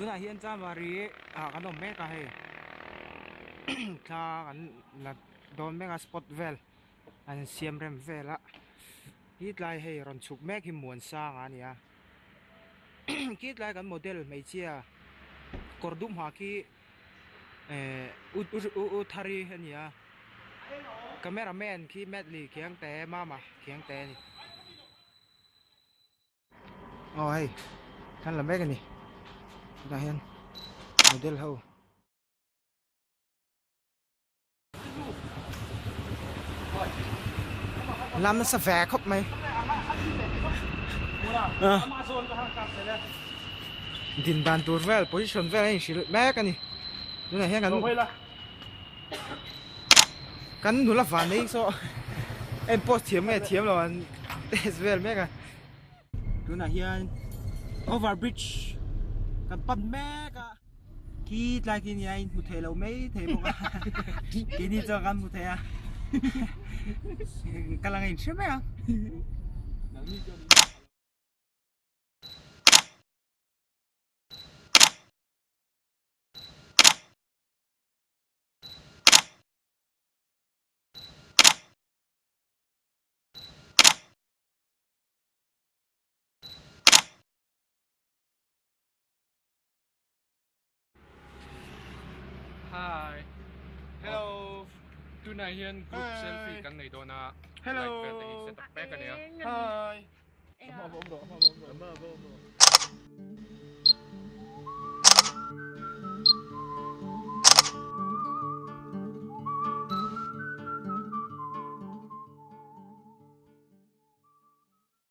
Tunah hian Chanmari ah kan awm mek a hei thla kan la dawn mek a spot vel an siam rem vel a khi tlai hei rawn chhuk mek hi Muansanga a ni a khi tlai kan model hmeichhia kawr dum ha khi eh u u Thari a ni a camera man khi Medley Khiangte Mama Khiangte a ni. Aw hei kan la mek a ni tah hian model ho. Lam nasa ve khawp mai din dan tur vel position vel a inhrilh mek a ni tunah hian kan kan nula van nei saw en post thiam nge thiam lo an test vel mek a. Tunah hian over bridge kan pan mek a khi tlai khi nia in hmu thei lo mai thei bawk a keini chuan kan hmu thei a ka la ngaih hre mai ang. Hi. Hello. Tunah hian group selfie kan nei dawn a. Hello. Light vel te hi set up mek a nia. Hi.